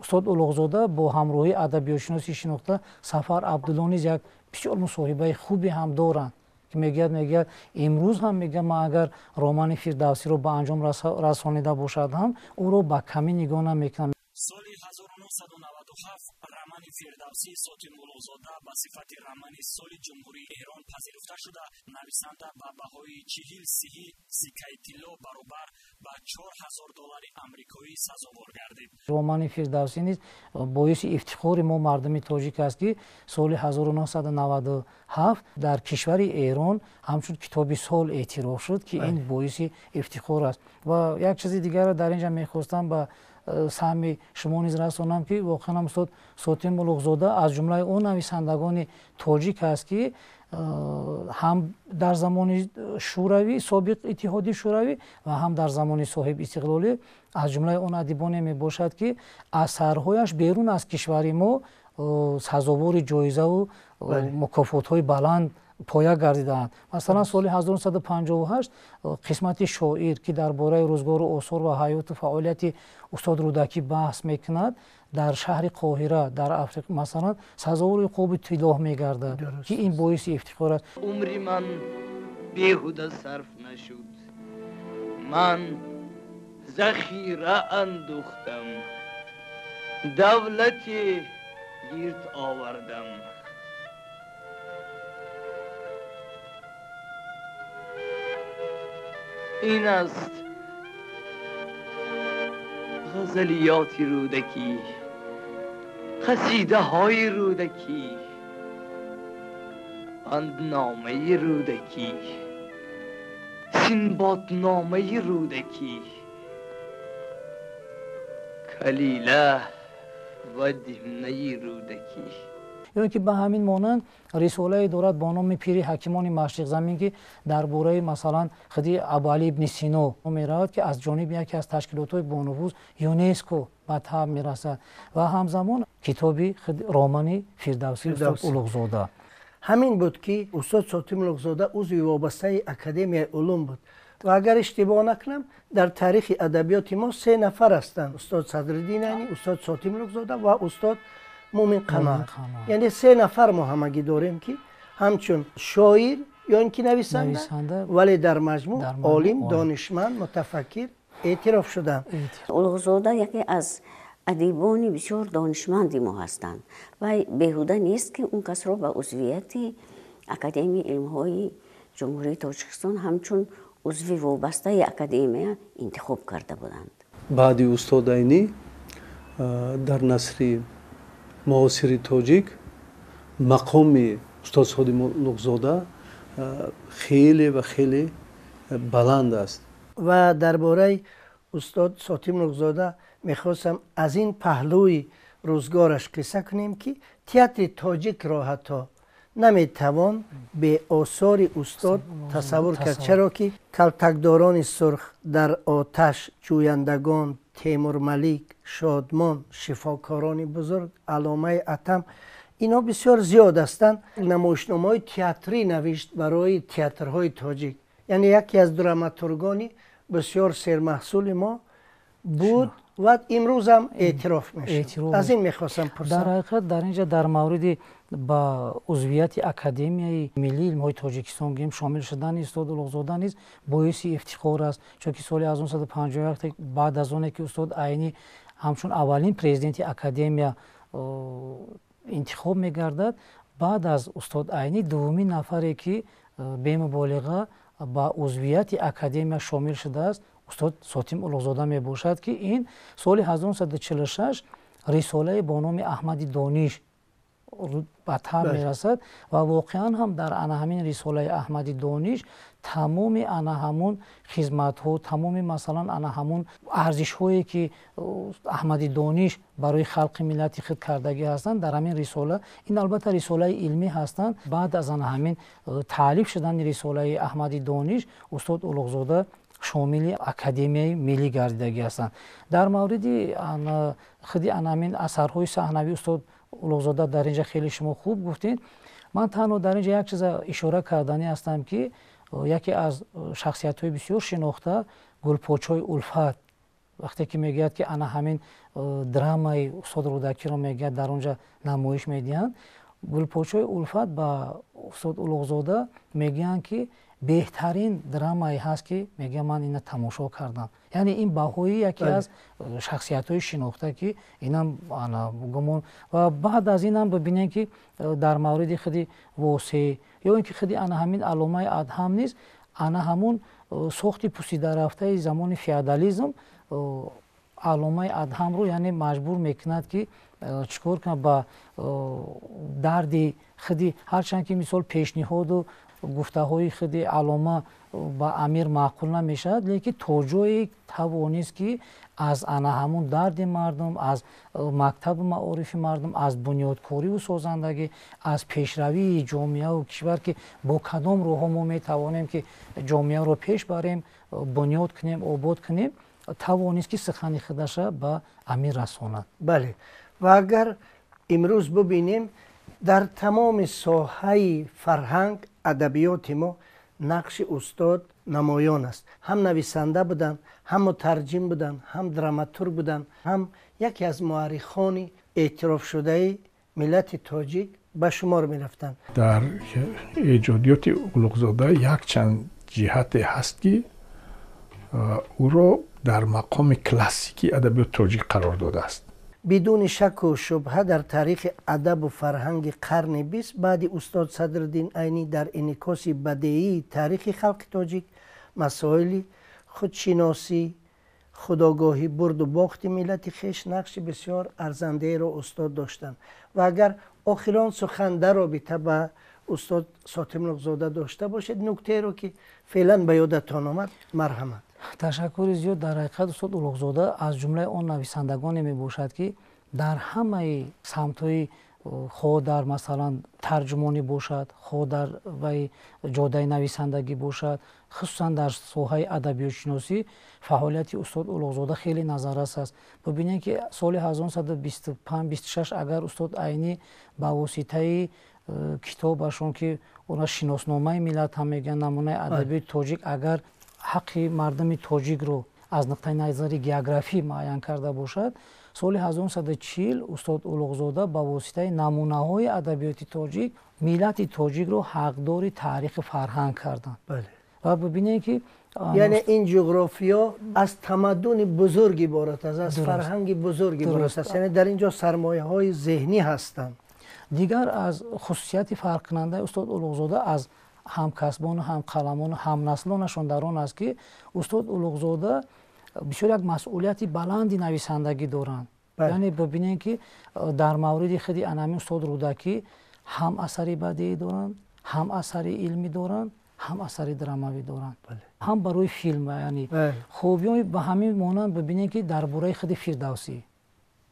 устод Улуғзода бо ҳамроҳии адабиётшиноси шинохта Сафар Абдулло низ як бисёр мусоҳибаи хубе ҳам доранд, ки мегӯяд, имрӯз ҳам, мегӯяд, ман агар романи Фирдавсиро ба анҷом расонида бошад ҳам, ӯро ба камӣ нигоҳ намекунам. Соли 1997 романи Фирдавсии Сотим Улуғзода ба сифати романи соли Ҷумҳурии Эрон пазируфта шуда, нависанда ба баҳои 40 сиҳӣ сиккаи тилло баробар ба 4000 доллари амрикоӣ сазовор гардид. Романи Фирдавсӣ низ боиси ифтихори мо мардуми тоҷик аст, ки соли 1997 дар кишвари Эрон ҳамчун китоби сол эътироф шуд, ки ин боиси ифтихор аст. Ва як чизи дигарро дар ин ҷа мехостам ба саҳми шумо низ расонам, ки воқеан устод Сотим Улуғзода аз ҷумлаи он нависандагони тоҷик аст, ки ҳам дар замони шӯравӣ, собиқ Иттиҳоди Шӯравӣ, ва ҳам дар замони соҳиб истиқлолӣ аз ҷумлаи он адибоне мебошад, ки асарҳояш берун аз кишвари мо сазовори ҷоизаву мукофотҳои баланд поя гардидаанд. Масалан, соли 1958 қисмати шоир, ки дар бораи рӯзгору осор ва ҳаёту фаъолияти устод Рӯдакӣ баҳс мекунад, дар шаҳри Қоҳира, дар Африқ, масалан, сазовори қоби тиллоҳ мегардад, ки ин боиси ифтихор аст. Умри ман беҳуда сарф нашуд, ман захира андӯхтам, давлате гирд овардам. Ин аст ғазалиёти Рӯдакӣ, қасидаҳои Рӯдакӣ, пандномаи Рӯдакӣ, синботномаи Рӯдакӣ, калила ва димнаи Рӯдакӣ. Ё ин ки ба ҳамин монанд рисолае дорад бо номи Пири ҳакимони Машриқзамин, ки дар бораи, масалан, худи Абуалӣ ибни Сино меравад, ки аз ҷониби яке аз ташкилотҳои бонуфуз ЮНЕСКО ба таб мерасад, ва ҳамзамон китоби худ романи Фирдавсии устод Улуғзода. Ҳамин буд, ки устод Сотим Улуғзода узви вобастаи Академияи улум буд ва агар иштибоҳ накунам, дар таърихи адабиёти мо се нафар ҳастанд: устод Садриддин Айнӣ, устод Сотим Улуғзода ва устод Мумин Қаноат. Яъне се нафар мо ҳамагӣ дорем, ки ҳамчун шоир ё ин ки нависанда, вале дар маҷмӯъ олим, донишманд, мутафаккир эътироф шуданд. Улуғзода яке аз адибони бисёр донишманди мо ҳастанд ва беҳуда нест, ки он касро ба узвияти Академияи илмҳои Ҷумҳурии Тоҷикистон ҳамчун узви вобастаи академия интихоб карда буданд. Баъди устод Айнӣ дар насри муосири тоҷик мақоми устод Сотим Улуғзода хеле ва хеле баланд аст. Ва дар бораи устод Сотим Улуғзода мехостам аз ин паҳлӯи рӯзгораш қисса кунем, ки театри тоҷикро ҳатто наметавон бе осори устод тасаввур кард, чаро ки Калтакдорони сурх, Дар оташ, Ҷӯяндагон, Темурмалик, Шодмон, Шифокорони бузург, Алломаи Атам, инҳо бисёр зиёд ҳастанд. Намоишномаҳои театрӣ навишт барои театрҳои тоҷик, яъне яке аз драматургони бисёр сермаҳсули мо буд ва имрӯз ҳам эътироф мешавад. Аз ин мехостам пурсам. Дар ҳақиқат дар инҷа дар мавриди ба узвияти Академияи миллии илмҳои Тоҷикистон гӯем шомил шудани устод Улуғзода низ боиси ифтихор аст, чунки соли 1951 баъд аз оне ки устод Айнӣ ҳамчун аввалин президенти академия интихоб мегардад, баъд аз устод Айнӣ дуввумин нафаре ки бемуболиға ба узвияти академия шомил шудааст, устод Сотим Улуғзода мебошад, ки ин соли 1946 рисолае бо номи Аҳмади Дониш ба таб мерасад ва воқеан ҳам дар ана ҳамин рисолаи Аҳмади Дониш тамоми ана ҳамун хизматҳо, тамоми масалан ана ҳамун арзишҳое ки Аҳмади Дониш барои халқи миллати худ кардагӣ ҳастанд, дар ҳамин рисола, ин албатта рисолаи илмӣ ҳастанд. Баъд аз ана ҳамин таълиф шудани рисолаи Аҳмади Дониш устод Улуғзода шомили Академияи миллӣ гардидагӣ ҳастанд. Дар мавриди худи ана ҳамин асарҳои саҳнавӣ устод Улуғзода дар инҷа хеле шумо хуб гуфтед. Ман танҳо дар инҷа як чиза ишора карданӣ ҳастам, ки яке аз шахсиятҳои бисёр шинохта Гулпочои Улфат, вақте ки мегӯяд ки ана ҳамин драмаи устод Рӯдакиро мегӯяд дар онҷа намоиш медиҳанд, Гулпочои Улфат ба устод Улуғзода мегӯянд ки беҳтарин драмае ҳаст ки мегӯям ман ина тамошо кардам. Яъне ин баҳои яке аз шахсиятҳои шинохта ки инам гумон. Ва баъд аз инам бибинем ки дар мавриди худи Восеъ ё ин ки худи ана ҳамин Алломаи Адҳам низ ана ҳамун сохти пусидарафтаи замони феодализм Алломаи Адҳамро яъне маҷбур мекунад ки чӣ кор кунад ба дарди худи, ҳарчанд ки мисол пешниҳоду гуфтаҳои худи Аллома ба амир маъқул намешавад, лекин то ҷое тавонист ки аз ана ҳамун дарди мардум, аз мактабу маорифи мардум, аз бунёдкориву созандагӣ, аз пешравии ҷомеаву кишвар ки бо кадом роҳҳо мо метавонем ки ҷомеаро пеш барем, бунёд кунем, обод кунем, тавонист ки сухани худаша ба амир расонад. Бале, ва агар имрӯз бубинем дар тамоми соҳаи фарҳанг адабиёти мо нақши устод намоён аст. Ҳам нависанда буданд, ҳам мутарҷим буданд, ҳам драматург буданд, ҳам яке аз муаррихони эътирофшудаи миллати тоҷик ба шумор мерафтанд. Дар эҷодиёти Улуғзода якчанд ҷиҳате ҳаст ки ӯро дар мақоми классикии адабиёти тоҷик қарор додааст. Бидуни шаку шубҳа дар таърихи адабу фарҳанги қарни бист баъди устод Садриддин Айнӣ дар инъикоси бадеии таърихи халқи тоҷик масоили худшиносӣ, худогоҳӣ, бурду бохти миллати хеш нақши бисёр арзандаеро устод доштанд. Ва агар охирон сухан дар робита ба устод Сотим Улуғзода дошта бошед, нуктаеро ки феълан ба ёдатон омад, марҳамат. Ташаккури зиёд. Дар ҳақиқат устод Улуғзода аз ҷумлаи он нависандагоне мебошад ки дар ҳамаи самтҳои, хоҳ дар масалан тарҷумонӣ бошад, хоҳ дар вай ҷодаи нависандагӣ бошад, хусусан дар соҳаи адабиётшиносӣ фаъолияти устод Улуғзода хеле назаррас аст. Бибинем ки соли 1925-26 агар устод Айнӣ ба воситаи китобашон ки она шиносномаи миллат ҳам мегӯянд, намунаи адабиёти тоҷик, агар ҳаққи мардуми тоҷикро аз нуқтаи назари географӣ муайян карда бошад, соли 1940 устод Улуғзода ба воситаи намунаҳои адабиёти тоҷик миллати тоҷикро ҳақдори таърихи фарҳанг карданд. Ва бибинем ки яъне ин ҷуғрофиё аз тамаддуни бузург иборат аст, аз фарҳанги бузург иборат аст, яъне дар ин ҷо сармояҳои зеҳнӣ ҳастанд. Дигар аз хусусияти фарқкунандаи устод Улуғзода аз ҳамкасбону ҳамқаламону ҳамнаслонашон дар он аст ки устод Улуғзода бисёр як масъулияти баланди нависандагӣ доранд. Яъне бибинем ки дар мавриди худи анами устод Рӯдакӣ ҳам асари бадеӣ доранд, ҳам асари илмӣ доранд, ҳам асари драмавӣ доранд, ҳам барои филм. Яъне хубиёи ба ҳамин монанд бибинем ки дар бораи худи Фирдавсӣ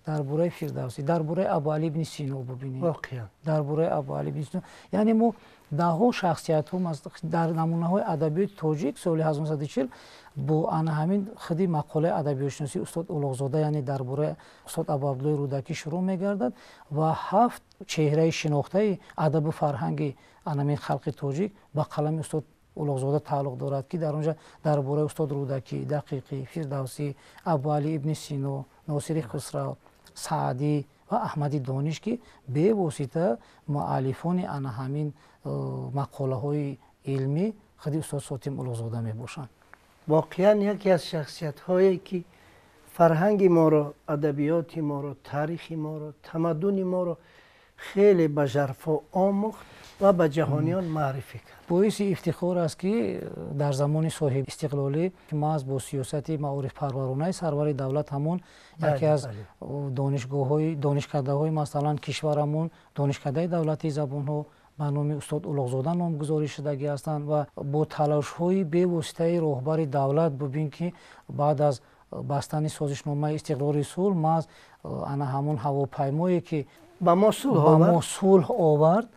Дар бораи Фирдавсӣ, дар бораи Абуалӣ ибни Сино бубинед. Воқеан. Дар бораи Абуалӣ ибни Сино. Яъне мо даҳҳо шахсиятҳо дар намунаҳои адабиёти тоҷик соли 1940 бо ана ҳамин худи мақолаи адабиётшиносии устод Улуғзода, яъне дар бораи устод Абуабдуллои Рӯдакӣ шурӯъ мегардад ва 7 чеҳраи шинохтаи адабу фарҳанги анамин халқи тоҷик ба қалами устод Улуғзода тааллуқ дорад, ки дар онҷа дар бораи устод Рӯдакӣ, Дақиқӣ, Фирдавсӣ, Абуалӣ ибни Сино, Носири Хусрав, Саъдӣ ва Аҳмади Дониш, ки бевосита муаллифони ана ҳамин мақолаҳои илмӣ худи устод Сотим Улуғзода мебошанд. Воқеан яке аз шахсиятҳое ки фарҳанги моро, адабиёти моро, таърихи моро, тамаддуни моро хеле ба жарфо омӯхт ва ба ҷаҳониён маърифӣ кард. Боиси ифтихор аст, ки дар замони соҳиби истиқлолӣ маҳз бо сиёсати маорифпарваронаи сарвари давлат ҳамон яке аз донишгоҳҳои донишкадаҳои масалан кишварамон, донишкадаи давлатии забонҳо ба номи устод Улуғзода номгузорӣ шудагӣ ҳастанд ва бо талошҳои бевоситаи роҳбари давлат бубин, ки баъд аз бастани созишномаи истиқрори сулҳ маҳз ана ҳамон ҳавопаймое ки ба мо сулҳ овард,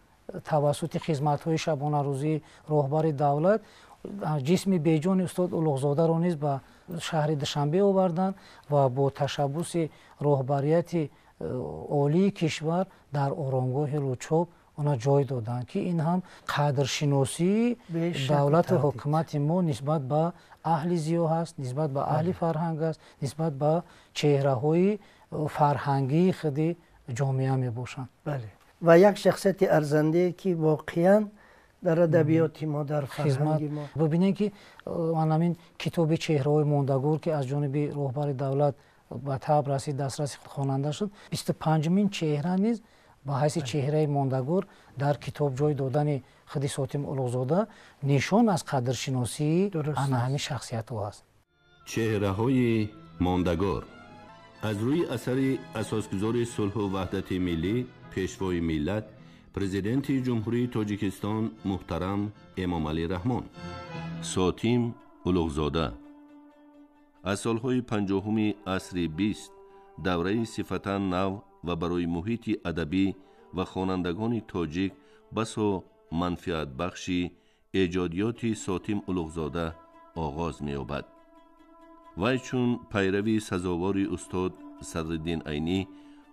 тавассути хизматҳои шабонарӯзии роҳбари давлат ҷисми беҷони устод Улуғзодаро низ ба шаҳри Душанбе оварданд ва бо ташаббуси роҳбарияти олии кишвар дар оромгоҳи Лучоб она ҷой доданд, ки ин ҳам қадршиносии давлату ҳукумати мо нисбат ба аҳли зиё ҳаст, нисбат ба аҳли фарҳанг аст, нисбат ба чеҳраҳои фарҳангии худи ҷомеа мебошанд. Бале, ва як шахсияти арзандае ки воқеан дар адабиёти мо, дар фарҳанги мо. Бубинед, ки ҳамин китоби чеҳраҳои мондагор, ки аз ҷониби роҳбари давлат ба таб расид, дастраси хонанда шуд, 25-мин чеҳра низ ба ҳайси чеҳраи мондагор дар китоб ҷой додани худи Сотим Улуғзода нишон аз қадршиносии ана ҳамин шахсиятҳо аст. Чеҳраҳои мондагор аз рӯи асари асосгузори сулҳу ваҳдати миллӣ, пешвои миллат, президенти Ҷумҳурии Тоҷикистон муҳтарам Эмомалӣ Раҳмон. Сотим Улуғзода аз солҳои 50-уми асри 20 давраи сифатан нав ва барои муҳити адабӣ ва хонандагони тоҷик басо манфиатбахши эҷодиёти Сотим Улуғзода оғоз меёбад. Вай чун пайрави сазовори устод Садриддин Айнӣ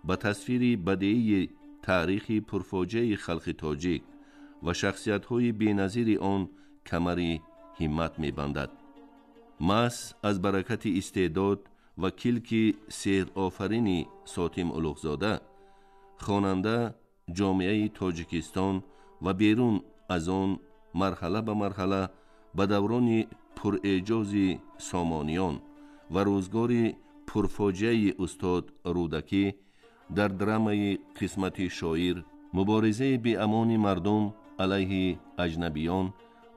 ба тасвири бадеии таърихи пурфоҷиаи халқи тоҷик ва шахсиятҳои беназири он камари ҳиммат мебандад. Маҳз аз баракати истеъдод ва килки сеҳрофарини Сотим Улуғзода хонанда ҷомеаи Тоҷикистон ва берун аз он марҳала ба марҳала ба даврони пурэъҷози сомониён ва рӯзгори пурфоҷиаи устод Рӯдакӣ дар драмаи қисмати шоир, муборизаи беамони мардум алайҳи аҷнабиён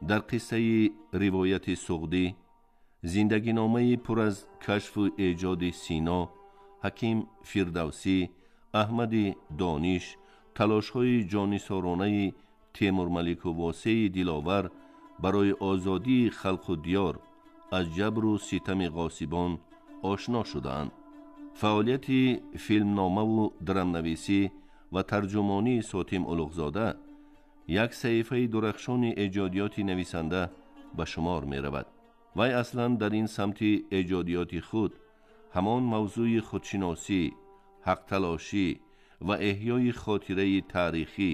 дар қиссаи ривояти суғдӣ, зиндагиномаи пур аз кашфу эҷоди Сино, ҳаким Фирдавсӣ, Аҳмади Дониш, талошҳои ҷонисоронаи Темурмалику Восеи Диловар барои озодии халқу диёр аз ҷабру ситами ғосибон ошно шудаанд. Фаъолияти филмномаву драмнависӣ ва тарҷумонии Сотим Улуғзода як саҳифаи дурахшони эҷодиёти нависанда ба шумор меравад. Вай аслан дар ин самти эҷодиёти худ ҳамон мавзӯи худшиносӣ, ҳақталошӣ ва эҳёи хотираи таърихӣ,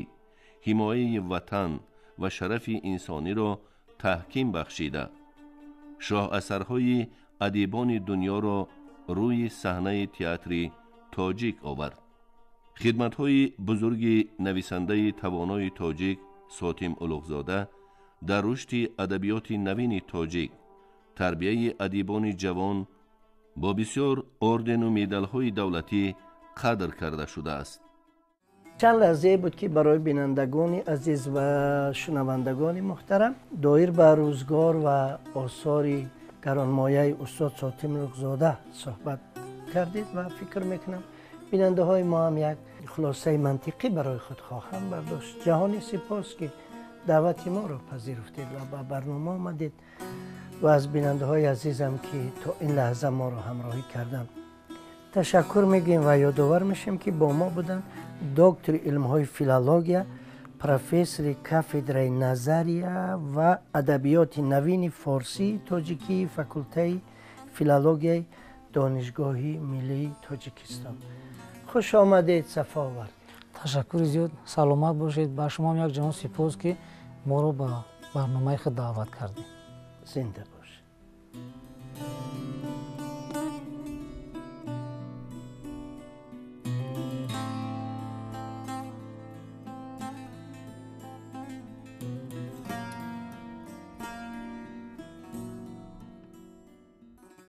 ҳимояи ватан ва шарафи инсониро таҳким бахшида, шоҳасарҳои адибони дунёро рӯи саҳнаи театри тоҷик овард. Хидматҳои бузурги нависандаи тавонои тоҷик Сотим Улуғзода дар рушди адабиёти навини тоҷик, тарбияи адибони ҷавон бо бисёр ордену медалҳои давлатӣ қадр карда шудааст. Чанд лаҳзае буд, ки барои бинандагони азиз ва шунавандагони муҳтарам доир ба рӯзгор ва осори гаронмояи устод Сотим Улуғзода суҳбат кардед ва фикр мекунам бинандаҳои мо ҳам як хулосаи мантиқӣ барои худ хоҳанд бардошт. Ҷаҳони сипос, ки даъвати моро пазируфтед ва ба барнома омадед ва аз бинандаҳои азизам, ки то ин лаҳза моро ҳамроҳӣ карданд, Ташаккур мегӯем ва ёдовар мешавем, ки бо мо буданд доктори илмҳои филология, профессори кафедраи назария ва адабиёти навини форсии тоҷикии факултаи филологияи Донишгоҳи миллии Тоҷикистон. Хуш омадед, Сафо овард. Ташаккури зиёд, саломат бошед. Ба шумоам як ҷаҳон сипос, ки моро ба барномаи худ даъват кардед. Зинда бош.